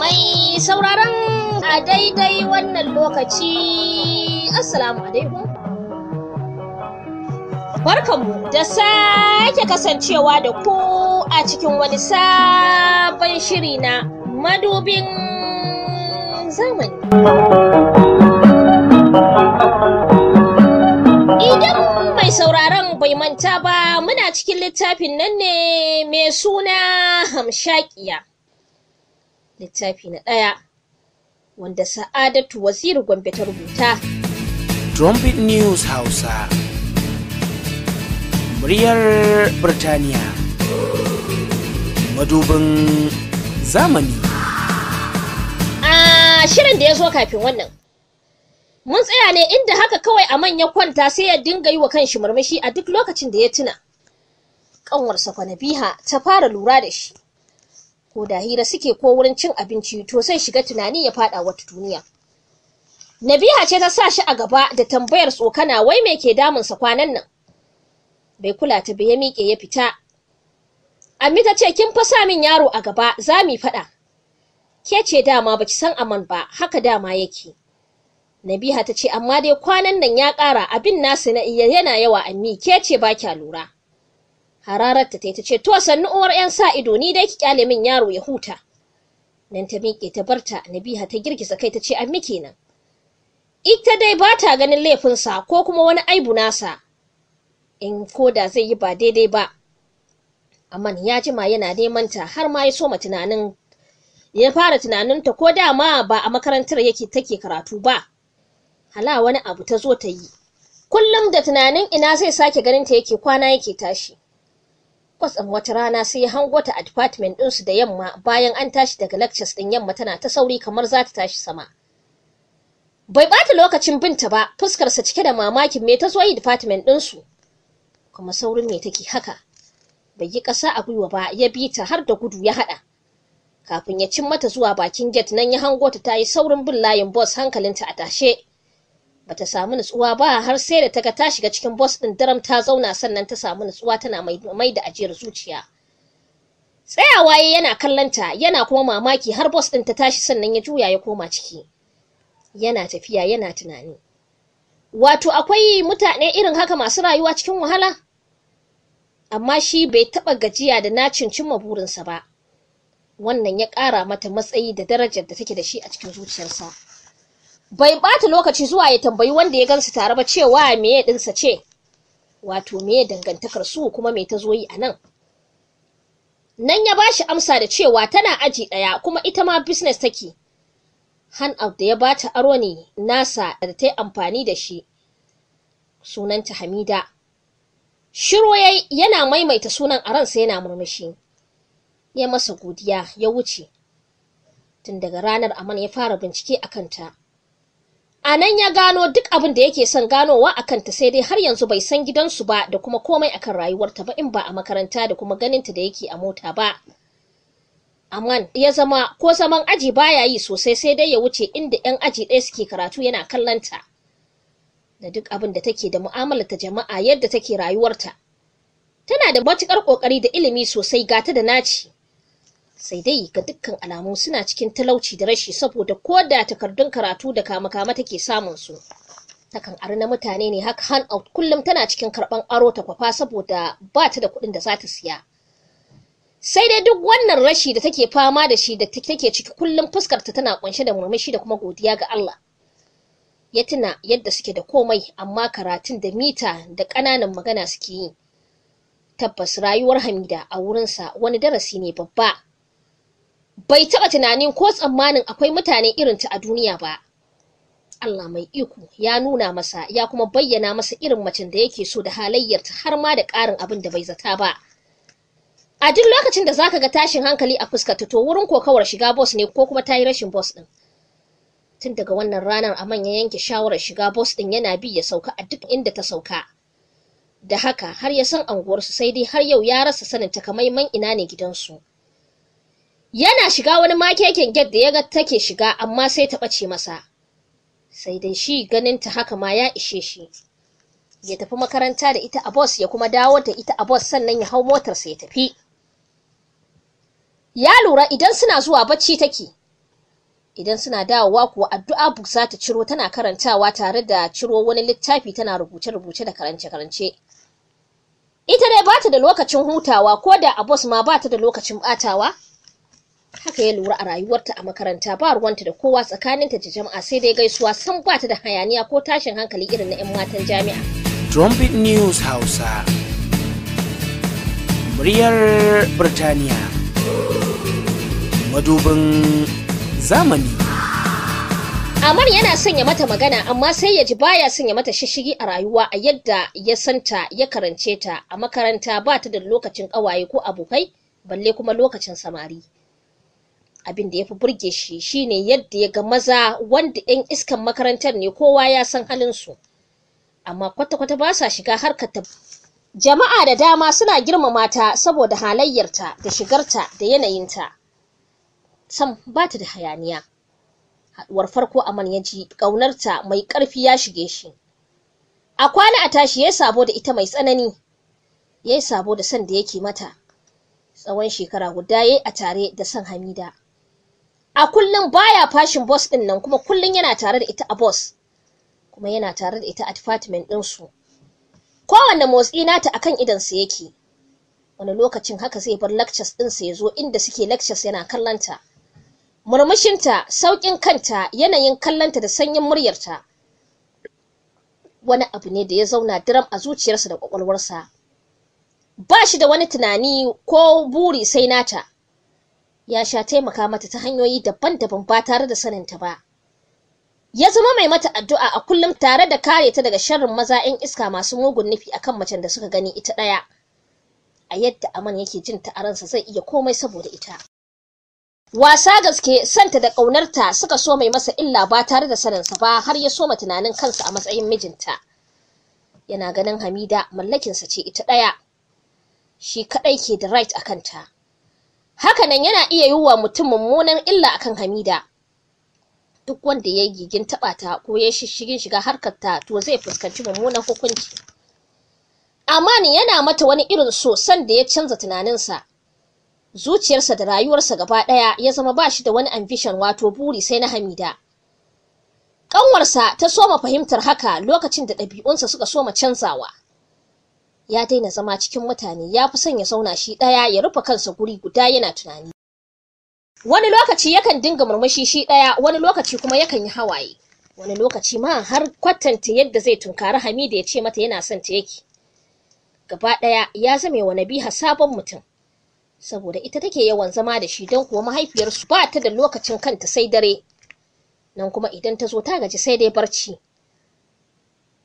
Mai sauraron a daidai wannan lokaci, Assalamu alaikum. Barkanmu da sake kasancewa da ku a cikin wani sabon shiri na Madubin Zamani. Idan mai sauraron bai manta ba, muna cikin littafin nan ne mai suna Hamshakiya. Littafi na ɗaya wanda Sa'adatu Waziri Gombe ta rubuta. Trumpet News Hausa, Muryar Birtaniya, Madubin Zamani. A shirin da ya zo kafin wannan, mun tsaya ne inda haka kawai a manya kwanta sai ya dinga yi wa kanshi murmushi a duk lokacin da ya tuna. Ƙanwarsa Kwanabiha ta fara lura da shi. Ko da hira suke ko wurin cin abinci, to sai shiga tunani ya faɗa wata duniya. Nabiha ce ta sa shi a gaba da tambayar tsokana wai me ke damunsa kwanan nan. Bai kula ta bai, ya miƙe ya fita. Ammi ta ce, "Kin fa sa min yaro a gaba, za mu faɗa. Ke ce dama baki san Aman ba, haka dama yake." Nabiha ta ce, "Amma dai kwanan nan ya ƙara abin nasu na iya yana yawa, Ammi, ke ce ba kya lura." Hararta ta ce, "To sannu uwar 'yan sa ido, ni dai ki kyale min yaro ya huta." Nan ta miƙe ta barta. Nabiha ta girgiza kai ta ce, "Ammi kenan. Ita dai ba ta ganin laifinsa ko kuma wani aibu nasa. In ko da zai yi ba daidai ba." Aman ya jima yana neman ta, har ma ya soma tunanin, ya fara tunanin ta ko dama ba a makarantar yake take karatu ba. Hala wani abu ta zo ta yi. Kullum da tunanin ina zai sake ganin ta yake kwana yake tashi. Kwatsam wata rana sai ya hango ta a department ɗinsu da yamma, bayan an tashi daga lectures ɗin yamma, tana ta sauri kamar za ta tashi sama. Bai ɓata lokacin binta ba, fuskarsa cike da mamakin me ta zo yi department ɗinsu. Kuma saurin me take haka? Bai yi ƙasa a gwiwa ba, ya bi ta har da gudu ya haɗa. Kafin ya cin mata zuwa bakin gate nan ya hango ta, ta yi saurin bin layin bus, hankalinta a tashe. Bata samu nutsuwa ba har sai da ta ga ta shiga cikin bus ɗin daram ta zauna, sannan ta samu nutsuwa tana mai da ajiyar zuciya. Tsayawa ya yana kallonta yana kuma mamaki har bus ɗin ta tashi, sannan ya juya ya koma ciki. Yana tafiya yana tunani. Wato akwai mutane irin haka masu rayuwa cikin wahala? Amma shi bai taɓa gajiya da nacin cimma burinsa ba. Wannan ya ƙara mata matsayi da darajar da take da shi a cikin zuciyarsa. Bai ɓata lokaci zuwa ya tambayi wanda ya gansu tare ba cewa meye ɗinsa ce, wato meye dangantakar su, kuma me ta zo yi a nan. Nan ya bashi amsa da cewa tana aji ɗaya kuma ita ma business take. Handout da ya bata aro ne nasa da ta yi amfani da shi. Sunanta Hamida. Shiru yayi yana maimaita sunan a ransa yana murmushi. Ya masa godiya ya wuce. Tun daga ranar Aman ya fara bincike a kanta. A nan ya gano duk abin da yake son ganowa a kanta, sai dai har yanzu bai san gidansu ba da kuma komai akan rayuwarta ba, in ba a makaranta da kuma ganinta da yake a mota ba. Aman ya zama ko zaman aji baya yi sosai, sai dai ya wuce inda 'yan aji ɗaya suke karatu yana kallonta. Da duk abin da take da mu'amalar ta jama'a, yadda take rayuwarta. Tana da matuƙar ƙoƙari da ilimi sosai, gata da naci. Sai dai ga dukkan alamu suna cikin talauci da rashi, saboda ko da takardun karatu da kama-kama take samun su. Takan ari na mutane ne haka, hand out, kullum tana cikin karɓan aro ta kwafa saboda ba ta da kuɗin da za ta siya. Sai dai duk wannan rashi da take fama da shi da take ciki, kullum fuskarta tana kunshe da murmushi da kuma godiya ga Allah. Ya tuna yadda suke da komai, amma karatun da mita da ƙananan magana suke yi. Tabbas rayuwar Hamida a wurinsa wani darasi ne babba. Bai taɓa tunanin ko tsammanin akwai mutane irinta a duniya ba. Allah mai iko ya nuna masa ya kuma bayyana masa irin macen da yake so da halayyarta, har ma da ƙarin abin da bai zata ba. A duk lokacin da zaka ga tashin hankali a fuskarta, to wurin kokawar shiga bus ne ko kuma ta yi rashin bus ɗin. Tun daga wannan ranar Aman ya yanke shawarar shiga bus ɗin yana bi ya sauka a duk inda ta sauka. Da haka har ya san anguwarsu, sai dai har yau ya rasa sanin takamaiman ina ne gidansu. Yana shiga wani makeken gate da ya ga take shiga, amma sai ta ɓace masa. Sai dai shi ganin ta haka ma ya ishe shi. Ya tafi makaranta da ita a bus ya kuma dawo da ita a bus, sannan ya hau motarsa ya tafi. Ya lura idan suna zuwa bacci take. Idan suna dawowa kuwa addu'a book za ta ciro tana karantawa tare da ciro wani littafi tana rubuce-rubuce da karance-karance. Ita dai bata da lokacin hutawa, ko da a bus ma bata da lokacin batawa. Haka ya lura a rayuwarta a makaranta, ba ruwanta da kowa, tsakaninta da jama'a sai dai gaisuwa, san bata da hayaniya ko tashin hankali irin na 'yan matan jami'a. Trumpet News Hausa, muryar Birtaniya, madubin zamani. Amar yana son ya mata magana, amma sai ya ji baya son ya mata shishigi a rayuwa. A yadda ya santa ya karance ta a makaranta, ba ta da lokacin ƙawaye ko abokai, balle kuma lokacin samari. Abin da ya fi burge shi shine yadda ya ga maza wanda 'yan iskan makarantar ne, kowa ya san halinsu, amma kwata-kwata ba sa shiga harkar ta. Jama'a da dama suna girmama ta saboda halayyarta da shigarta da yanayinta. Sam ba ta da hayaniya. Haɗuwar farko Aman ya ji ƙaunarta mai ƙarfi ya shige shi. A kwana a tashi ya sabo da ita mai tsanani, ya yi sabo da son da yake mata. Tsawon shekara guda ya yi a tare da son Hamida. A kullum baya fashin bus ɗin nan, kuma kullum yana tare da ita a bus, kuma yana tare da ita a department ɗinsu. Kowanne motsi nata akan idonsa yake. Wani lokacin haka zai bar lectures ɗinsa ya zo inda suke lectures yana kallonta. Murmushinta, sauƙin kanta, yanayin kallonta da sanyin muryarta, wani abu ne da ya zauna diram a zuciyarsa da ƙwaƙwalwarsa. Ba shi da wani tunani ko buri sai nata. Ya sha taimaka mata ta hanyoyi daban-daban ba tare da saninta ba. Ya zama mai mata addu'a a kullum tare da kare ta daga sharrin maza 'yan iska masu mugun nufi akan macen da suka gani ita ɗaya. A yadda Aman yake jin ta a ransa, zai iya komai saboda ita. Wasa gaske santa da ƙaunarta suka so mai masa illa ba tare da saninsa ba, har ya soma tunanin kansa a matsayin mijinta. Yana ganin Hamida mallakinsa ce ita ɗaya. Shi kaɗai ke da right a kanta. Hakanan yana iya yi wa mutum mummunan illa akan Hamida. Duk wanda ya yi gigin taɓa ta ko ya shishigin shiga harkar ta, to zai fuskanci mummunan hukunci. Amani yana mata wani irin so, san da ya canza tunaninsa. Zuciyarsa da rayuwarsa gaba ɗaya, ya zama ba shi da wani ambition, wato buri, sai na Hamida. Ƙanwarsa ta soma fahimtar haka lokacin da ɗabi'unsa suka soma canzawa. Ya daina zama cikin mutane, ya fi son ya zauna shi ɗaya, ya rufe kansa guri guda yana tunani. Wani lokaci yakan dinga murmushi shi ɗaya, wani lokaci kuma yakan yi hawaye. Wani lokaci ma har kwatanta yadda zai tunkari Hamida ya ce mata yana son ta yake. Gaba ɗaya ya zame wa Nabiha sabon mutum. Saboda ita take yawan zama da shi, don kuwa mahaifiyarsu ba ta da lokacin kanta sai dare. Nan kuma idan ta zo ta gaji, sai dai barci.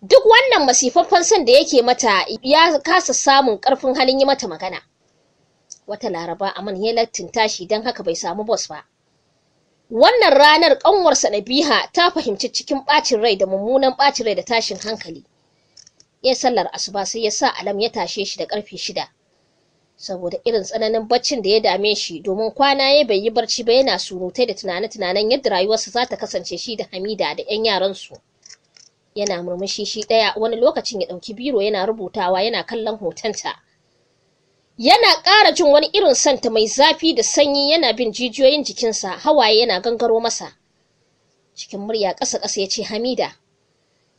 Duk wannan masifaffen son da yake mata, ya kasa samun ƙarfin halin yi mata magana. Wata Laraba Aman ya lattin tashi, don haka bai samu bus ba. Wannan ranar ƙanwarsa Nabiha ta fahimci cikin ɓacin rai da mummunan ɓacin rai da tashin hankali. Ya sallar asuba, sai ya sa alarm ya tashe shi da ƙarfe 6. Saboda irin tsananin baccin da ya dame shi, domin kwana ya bai yi barci ba, yana surutai da tunane-tunanen yadda rayuwarsa za ta kasance shi da Hamida da 'yan yaransu. Yana murmushi shi ɗaya, wani lokacin ya ɗauki biro yana rubutawa yana kallon hotonta. Yana ƙara jin wani irin santa mai zafi da sanyi yana bin jijiyoyin jikinsa, hawaye yana gangaro masa. Cikin murya ƙasa-ƙasa ya ce, "Hamida,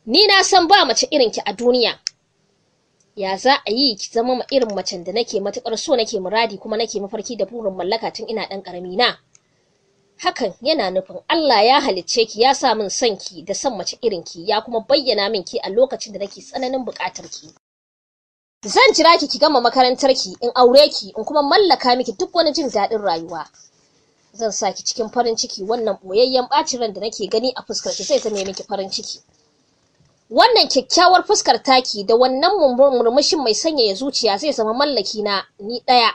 ni na san ba mace irinki a duniya. Ya za a yi ki zama ma irin macen da nake matuƙar so, nake muradi, kuma nake mafarki da burin mallaka tun ina ɗan ƙarami na? Hakan yana nufin Allah ya halicce ki, ya sa min son ki da son mace irin ki, ya kuma bayyana min ki a lokacin da nake tsananin buƙatar ki. Zan jira ki ki gama makarantar ki, in aure ki, in kuma mallaka miki duk wani jin daɗin rayuwa. Zan sa ki cikin farin ciki. Wannan boyayyen ɓacin ran da nake gani a fuskar ki zai zame miki farin ciki. Wannan kyakkyawar fuskar taki da wannan murmushin mai sanyaya zuciya zai zama mallaki na ni ɗaya,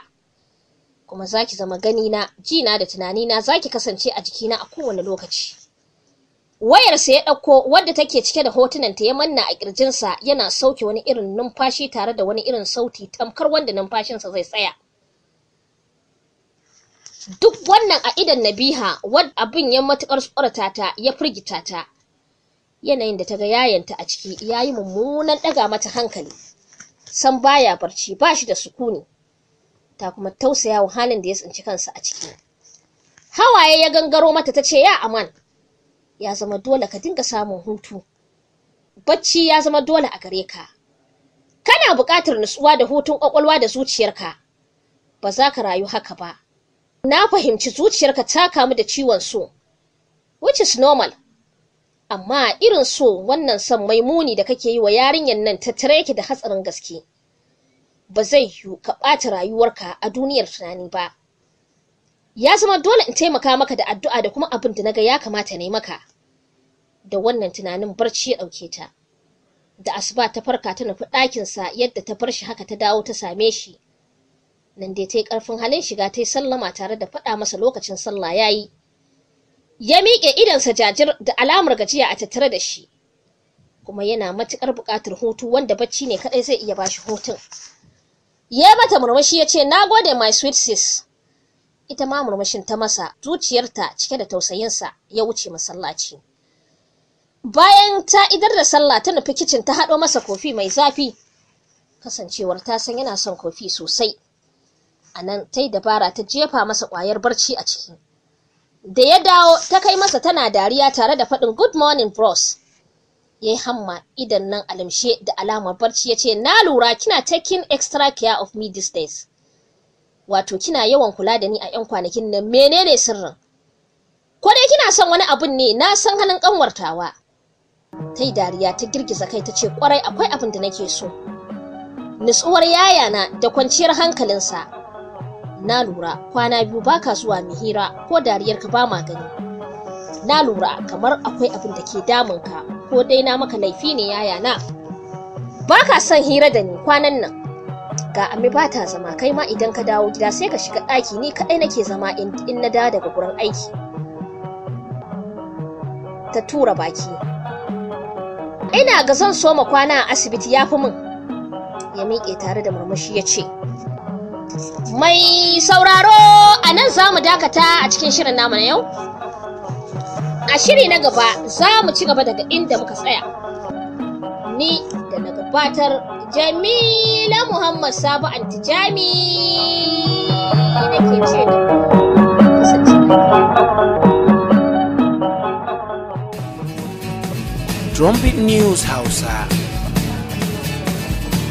kuma zaki zama gani na, ji na da tunani na, zaki kasance a jikina a kowane lokaci." Wayarsa ya ɗauko wadda take cike da hotunanta, ya manna a ƙirjinsa yana sauke wani irin numfashi tare da wani irin sauti tamkar wanda numfashinsa zai tsaya. Duk wannan a idon Nabiha, wadda abin ya matuƙar tsorata ta, ya firgita ta. Yanayin da ta ga yayanta a ciki ya yi mummunan ɗaga mata hankali. San baya barci, ba shi da sukuni. Ta kuma tausaya wa halin da ya tsinci kansa a ciki. Hawaye ya gangaro mata ta ce, ya Aman, ya zama dole ka dinga samun hutu. Bacci ya zama dole a gare ka. Kana buƙatar nutsuwa da hutun ƙwaƙwalwa da zuciyarka. Ba za ka rayu haka ba. Na fahimci zuciyarka ta kamu da ciwon so, which is normal. Amma irin so wannan son mai muni da kake yi wa yarinyar nan tattare yake da hatsarin gaske. Ba zai yiwu ka ɓata rayuwarka a duniyar tunani ba. Ya zama dole in taimaka maka da addu'a da kuma abin da naga ya kamata na yi maka. Da wannan tunanin barci ya ɗauke ta. Da asuba ta farka ta nufi ɗakinsa, yadda ta bar shi haka ta dawo ta same shi. Nan dai ta yi ƙarfin halin shiga ta yi sallama tare da faɗa masa lokacin sallah ya yi. Ya miƙe idonsa jajir da alamar gajiya a tattare da shi. Kuma yana matuƙar buƙatar hutu wanda bacci ne kaɗai zai iya bashi hutun. Ya mata murmushi ya ce, na gode my sweet sis. Ita ma murmushin ta masa, zuciyarta cike da tausayinsa, ya wuce masallaci. Bayan ta idar da sallah ta nufi kicin ta haɗo masa kofi mai zafi. Kasancewar ta san yana son kofi sosai. A nan ta yi dabara ta jefa masa ƙwayar barci a ciki. Da ya dawo ta kai masa tana dariya tare da faɗin good morning bros. Ya yi hamma idan nan alimshe da alamar barci ya ce, na lura kina taking extra care of me these days. Wato kina yawan kula da ni a 'yan kwanakin nan, menene sirrin? Ko dai kina son wani abun ne? Na san halin ƙanwartawa. Ta yi dariya ta girgiza kai ta ce, kwarai akwai abin da nake so. Nutsuwar yayana da kwanciyar hankalinsa. Na lura kwana biyu baka zuwa mu hira, ko dariyarka ba ma gani. Na lura kamar akwai abin da ke damunka, ko dai na maka laifi ne yayana? Baka son hira da ni kwanan nan. Ga Ami ba ta zama, kai ma idan ka dawo gida sai ka shiga ɗaki, ni kaɗai nake zama in na dawo daga gurin aiki. Ta tura baki. Ina ga zan soma kwana a asibiti ya fi min. Ya miƙe tare da murmushi ya ce, mai sauraro, a nan za mu dakata a cikin shirin namu na yau. A shiri na gaba za mu ci gaba daga inda muka tsaya. Ni da na gabatar, Jamila Muhammad Sabo Antijami, nake ce da kasance lafiya. Trumpet News Hausa.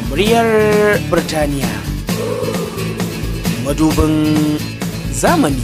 Muryar Birtaniya. Madubin zamani.